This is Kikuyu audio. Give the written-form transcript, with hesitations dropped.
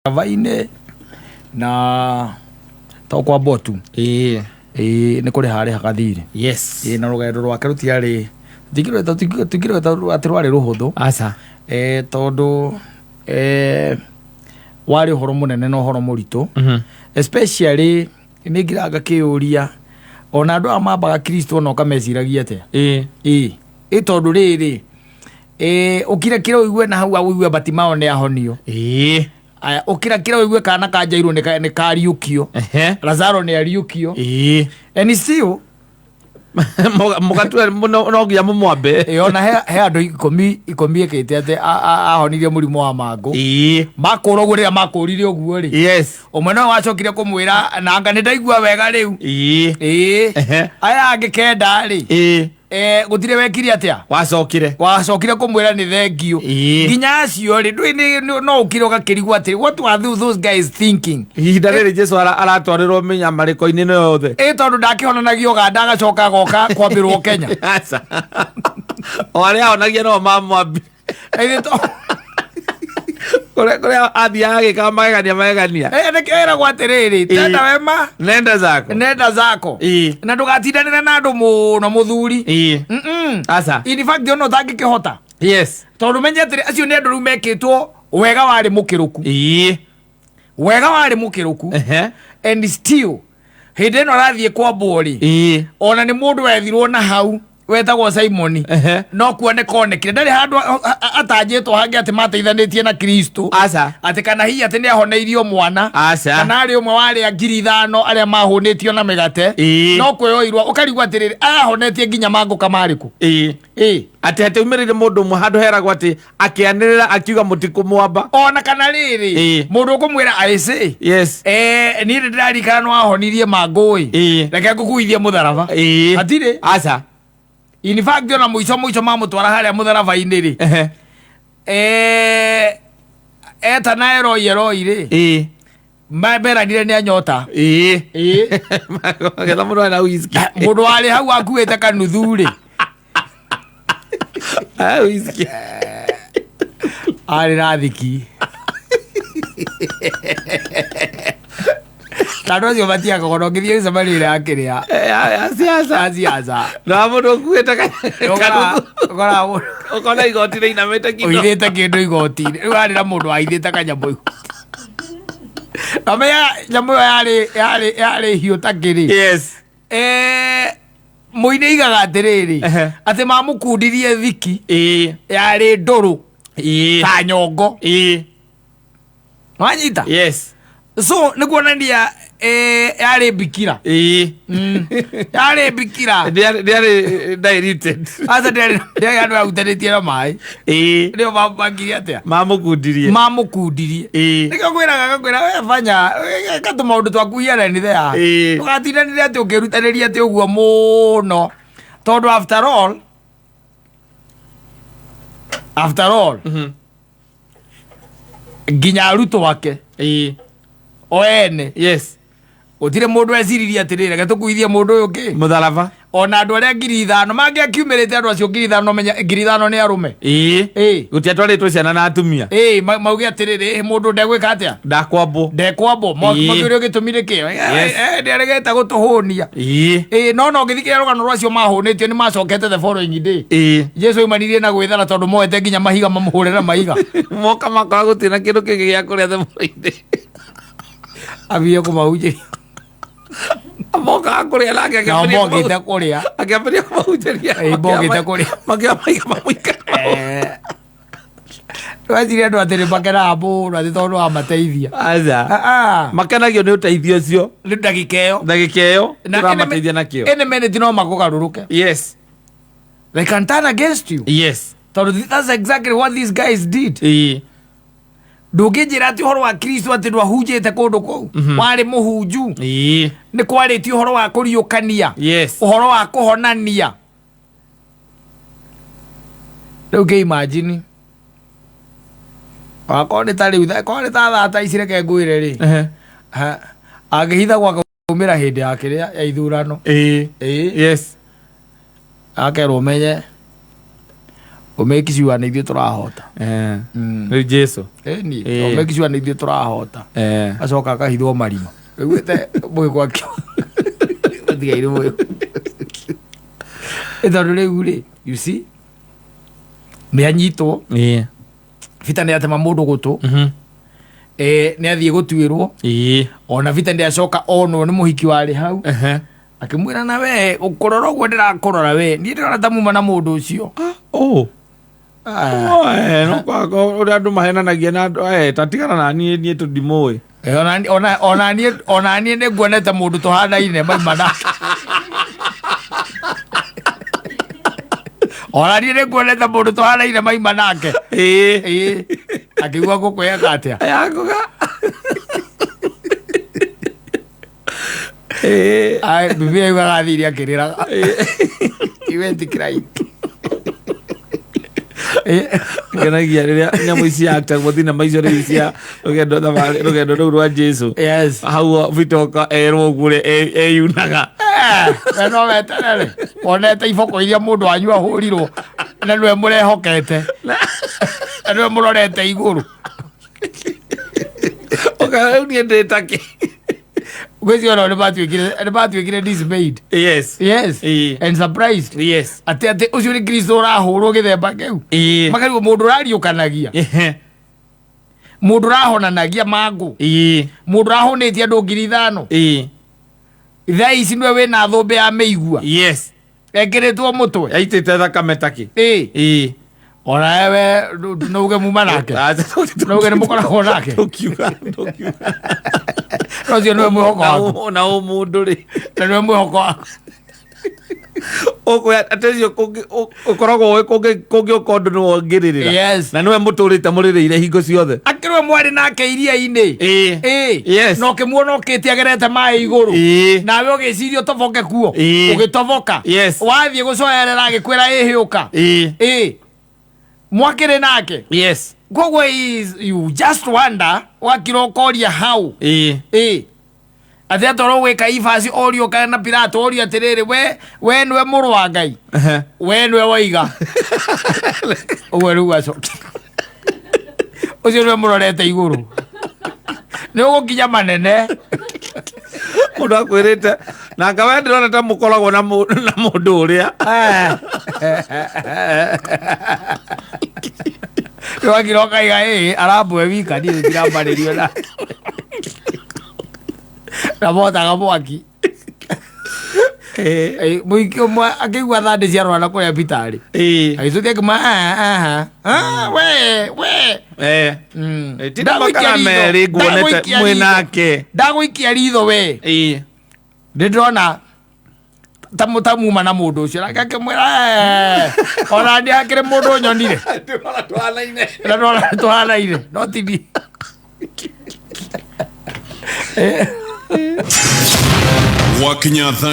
Mũtharaba-inĩ na to kwambwo tu. Ĩĩ, nĩ kũrĩha arĩhaga thirĩ. Ĩĩ, na rũgendo rwake rũtiarĩ, tũtingĩrwĩta atĩ rwarĩ rũhũthũ. Aca. Tondũ warĩ ũhoro mũnene na ũhoro mũritũ. Especially nĩ ngiraga ngakĩyũria ona andũ aya mambaga Kristo ona ũkameciragia atĩa. Ĩĩ, ĩ tondũ rĩrĩ, ũkire kĩra ũigue na hau ũigue Batimao nĩ ahonio. Aya, ũkĩra kĩra ũigue kana ka Jairũ nĩ kariũkio. Lazaro nĩ ariũkio. And still Mũgatua no nginya mũmwambe. Ĩ, ona he andũ 10 ĩkĩte atĩ ahonirie mũrimũ wa mangũ. Makũra ũguo rĩrĩa makũrire ũguo rĩ. Ũmwe no wacokire kũmwĩra na anga nĩ ndaigua wega rĩu. Ĩĩ. Aya angĩ 9 rĩ. Gũtirĩ wekire atĩa? Wacokire. Wacokire kũmwĩra nĩ thengiũ. Nginya acio rĩ, ndũĩ no ũkire ũgakĩrigwo atĩrĩ, what were those guys thinking? Ihinda rĩrĩ Jesu aratwarĩrwo mĩnyamarĩko-inĩ ĩno yothe. Ĩ tondũ ndakĩhonanagia Ũganda agacoka agoka kwambĩrwo Kenya. Aca. O arĩa ahonagia no mamwambire. Ĩ to- Kũrĩa athiaga agĩkaga magegania magegania. Nĩkĩo ĩragwo atĩrĩrĩ, tenda wema Nenda zako. Nenda zako. Na ndũgatindanĩre na andũ mũno mũthuri. Aca. In fact ona ũtangĩkĩhota. Tondũ menye atĩrĩ, acio nĩ andũ rĩu mekĩtwo wega warĩ mũkĩrũku. Wega warĩ mũkĩrũku. And still hĩndĩ ĩno arathiĩ kwambwo rĩ, ona nĩ mũndũ wethirwo na hau wetagwo Simoni. No kuoneka onekire ndarĩ handũ atanjĩtwo hangĩ atĩ mateithanĩtie na Kristo. Aca. Atĩ kana hihi atĩ nĩ ahoneirio mwana. Aca. Kana arĩ ũmwe wa arĩa 5,000 arĩa mahũnĩtio na mĩgate. No kwĩyoirwo ũkarigwo atĩrĩrĩ, ayahonetie nginya mangũka marĩkũ? Atĩ hatiaumĩrĩire mũndũ ũmwe handũ heragwo atĩ akĩanĩrĩra akiuga mũtikũmwamba. Ona kana rĩrĩ, mũndũ ũkũmwĩra aĩcĩ. Niĩ nĩ ndĩrarikana nĩ wahonirie mangũ-ĩ. Reke ngũkuithie mũtharaba. Hatirĩ. Aca. In fact ona mũico mũico mamũtwara harĩa mũtharaba-inĩ rĩ. Etana Eloi Eloi rĩ. Meranire nĩ anyota. Getha mũndũ arĩ na whisky. Mũndũ warĩ hau akuĩte kanuthu rĩ. Whisky. Arĩ na thiki. Na andũ acio matiakaga ona ũngĩthiĩ mĩcemanio ĩrĩa ya kĩrĩa. Ya siasa. Ya siasa. Na mũndũ ũkuĩte kanuthu. Ũkoraga mũndũ Ũkona igoti rĩinamĩte kĩndũ. Ũithĩte kĩndũ igoti-inĩ. Rĩu harĩ na mũndũ waithĩte kanyamũ igoti. Amenya nyamũ ĩyo yarĩ hiũ ta kĩrĩ. Mũini aigaga atĩrĩrĩ, atĩ mamũkundirie thiki yarĩ ndũrũ ta nyongo. Wanyita? So nĩ kuonania yarĩ mbikira. Yarĩ mbikira. Ndĩarĩ diluted. Aca ndĩarĩ handũ yahutanĩtie na maĩ. Nĩo mamũbangirie atĩa? Mamũkundirie. Mamũkundirie. Nĩkĩo ngwĩraga ngakwĩra we banya ĩka tũmaũndũ twaku here and there. Ndũgatindanĩre atĩ ũkĩrutanĩria atĩ ũguo mũno. Tondũ after all, after all, nginya arutwo ake o ene gũtirĩ mũndũ eciririe atĩrĩrĩ, reke tũkuithie mũndũ ũyũ kĩ Mũtharaba. Ona andũ arĩa 5,000 mangĩakiumĩrĩte andũ acio 5,000 menya 5,000 nĩ arũme. Gũtiatwarĩtwo ciana na atumia. Mauge atĩrĩrĩ, mũndũ ndegwĩka atĩa? Ndakwambwo. Ndekwambwo. Makĩũrio gĩtũmi nĩ kĩ? Nĩaregete gũtũhũnia. No no ngĩthikĩrĩria rũgano rwacio mahũnĩtio nĩ macokete the following day. Jesu aumanirie na gwĩthara tondũ moete nginya mahiga mamũhũre na mahiga. Moka makora gũtirĩ na kĩndũ kĩngĩ gĩa kũrĩa the following day. Ambie kũmahunjĩria. Mokaga kũrĩa nake Nao akĩambĩrĩria mokĩte kũrĩa. Akĩambĩrĩria kũmahunjĩria. Mokĩte kũrĩa. Makĩoya mahiga mamũikara. Ndweciria andũ atĩ nĩ makenaga mũno atĩ tondũ wamateithia. Aca. Ah, ah. Makenagio nĩ ũteithio ũcio. Nĩ ndagĩka ĩyo. Ndagĩka ĩyo Na tũramateithia nakĩo. Any minute no makũgarũrũke. They can turn against you. Tondũ that's exactly what these guys did. Ndũngĩnjĩra atĩ ũhoro wa Kristo atĩ ndwahunjĩte kũndũ kũu. Warĩ mũhunju. Nĩ kwarĩtio ũhoro wa kũriũkania. Ũhoro wa kũhonania. Rĩu kĩ imagine. Wakorwo nĩ ta rĩu, korwo nĩ ta thaa ta ici reke ngwĩre rĩ. Ha, angĩhitha gwaka umĩra hĩndĩ ya kĩrĩa ya ithurano. Akerwo ũmenye Ũmake sure nĩ ithuĩ tũrahota. Rĩu Jesu. Ĩni, ũmake sure nĩ ithuĩ tũrahota. Acoka akahithwo marima. Ũiguĩte mũgĩkũ akĩ ũtigaire mũgĩkũ. Ĩ tondũ rĩu rĩ, you see, nĩ anyitwo. Bita nĩ atema mũndũ gũtũ. Nĩ athiĩ gũtuĩrwo. Ona Bita nĩ acoka onwo nĩ mũhiki warĩ hau. Akĩmwĩra na we ũkũrora ũguo ndĩrakũrora we niĩ ndĩrona ta muma na mũndũ ũcio. Oh. Ah. Oe, no kwa ũrĩa andũ mahenanagia na andũ ta tigana na niĩ, niĩ tũndimũĩ. Ona niĩ nĩ nguonete mũndũ tũhanaine maima nake. Ona niĩ nĩ nguonete mũndũ tũhanaine maima nake. Ĩĩ. Akĩigua ngũkũ yeka atĩa? Yakũga. Ĩĩ. Ai, Biblia yugaga athire akĩrĩraga. He went crying. Ngenagia rĩrĩa nyamũ ici actagwo thinema icio rĩu cia rũgendo thabarĩ rũgendo rũu rwa Jesu. Hau bitoka erwo ũguo ũrĩa eyunaga. We no weterere wonete iboko iria mũndũ wanyu ahũrirwo na nĩwe mũrehokete na nĩwe mũrorete igũrũ. Ũka rĩu niĩ ndĩ takĩ. Ngwĩciria onao nĩmatuĩkire dismayed. Yes. And surprised. Atĩ ũcio nĩ Kristo ũrahũrwo gĩthemba kĩu. Makarigwo mũndũ ũrariũkanagia. Mũndũ ũrahonanagia mangũ. Mũndũ ũrahũnĩtie andũ 5,000. Thaa ici nĩwe wĩna thũmbĩ ya mĩigua. Ekĩrĩtwo mũtwe. Yaitĩte thakame takĩ. Ona wewe no uge muma nake. No uge nĩ mũkoragwo nake. Tũkiuga, tũkiuga. No ũcio nĩwe mwĩhoko waku. Na ũmũndũ rĩ. Na nĩwe mwĩhoko waku. Ũkwĩra atĩ ũcio ũkoragwo ũĩ kũngĩũka ũndũ nĩwe ũngĩrĩrĩra. Na nĩwe mũtũrĩte mũrĩrĩire hingo ciothe. Akĩrwe mwarĩ nake iria-inĩ. Na ũkĩmuona ũkĩte agerete maĩ igũrũ. Nawe ũgĩciria ũtoboke kuo. Ũgĩtoboka. Wathiĩ gũcoerera agĩkwĩra ĩhĩũka. Mwakĩrĩ nake. Koguo you just wonder wakira ũkoria hau. Atĩ atorwo gwĩka ibasi orio kana na Pilato orio atĩrĩrĩ, we nĩwe mũrũ wa Ngai. We nĩwe waiga. Ũguo rĩu acokia. Ũcio nĩwe mũrorete igũrũ. Nĩ ũgũkinya manene. Mũndũ akwĩrĩte, na nga we ndĩrona ta mũkoragwo na mũndũ ũrĩa. Wakira ũkaiga, ĩĩ, arambwe wika, niĩ ndirambarĩrio nake. Na motaga mwaki. Mũingĩ ũmwe akĩigua thandĩ cia rwana kũrĩa thibitarĩ. Agĩcokia akĩmwĩra, aha, aha. We, we. Ti na makara merĩ nguonete mwĩ nake. Ndagũikia ritho we. Nĩ ndĩrona ta muma na mũndũ ũcio. Nake akĩmwĩra, ona nĩ hakĩrĩ mũndũ nyonire. Ndĩrona tũhanaine. Na ndĩrona tũhanaine. No ti niĩ. Gwakinya thaa